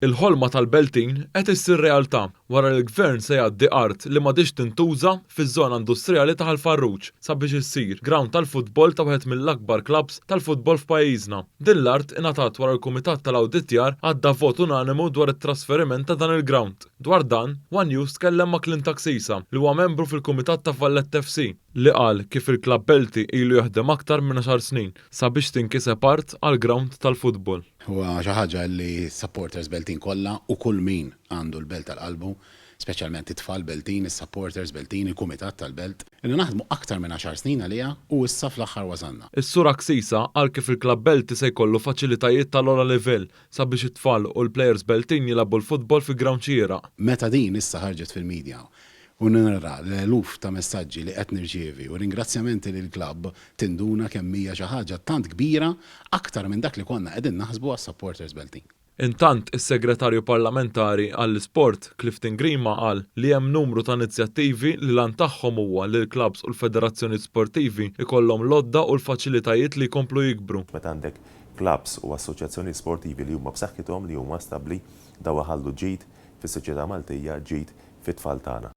Il-ħolma tal-Beltin qed issir realtà wara li l-Gvern se jgħaddi art li m'għadhiex tintuża fiż-żona industrijali ta' Ħal Farruġ sabiex issir grawnd tal-futbol ta' wieħed mill-akbar klabbs tal-futbol f'pajjiżna. Din l-art ingħatat wara l-Kumitat tal-Awditjar għadda vot unanimu dwar it-trasferiment ta' dan il-grawnd. Dwar dan, one News tkellem ma' Clint Axisa li huwa membru fil-Kumitat ta' Valletta FC li qal kif il-klabb Belti ilu jaħdem aktar minn għaxar snin sabiex tinkiseb art għall-grawnd tal-futbol. Huwa xi ħaġa li s-supporters Beltin kollha u kull min għandu l-Belt għal qalbu, speċjalment it-tfal Beltin, is-supporters Beltin, il-kumitat tal-Belt, ilna naħdmu aktar minn għaxar snin għaliha u issa fl-aħħar wasalna. Is-Sur Axisa qal kif il-klabb Belti se jkollu faċilitajiet tal-ogħla livell sabiex it-tfal u l-plejers Beltin jilagħbu l-futbol fi grawnd xieraq. Meta din issa ħarġet fil-media u nara l-eluf ta' messaġġi li qed nirċievi u ringrazzjamenti lill-klabb tinduna kemm hija xi ħaġa tant kbira aktar minn dak li konna qegħdin naħsbu għas-supporters Beltin. Intant, is-Segretarju Parlamentari għall-Isport, Clifton Grima qal li hemm numru ta' inizjattivi li l-għan tagħhom huwa li l-klabbs u l-federazzjonijiet sportivi jkollhom l-għodda u l-faċilitajiet li jkomplu jikbru. Meta għandek klabbs u assoċjazzjonijiet sportivi li huma b'saħħithom, li huma stabbli, dawn iħallu ġid fis-soċjetà Maltija, ġid fit-tfal tagħna.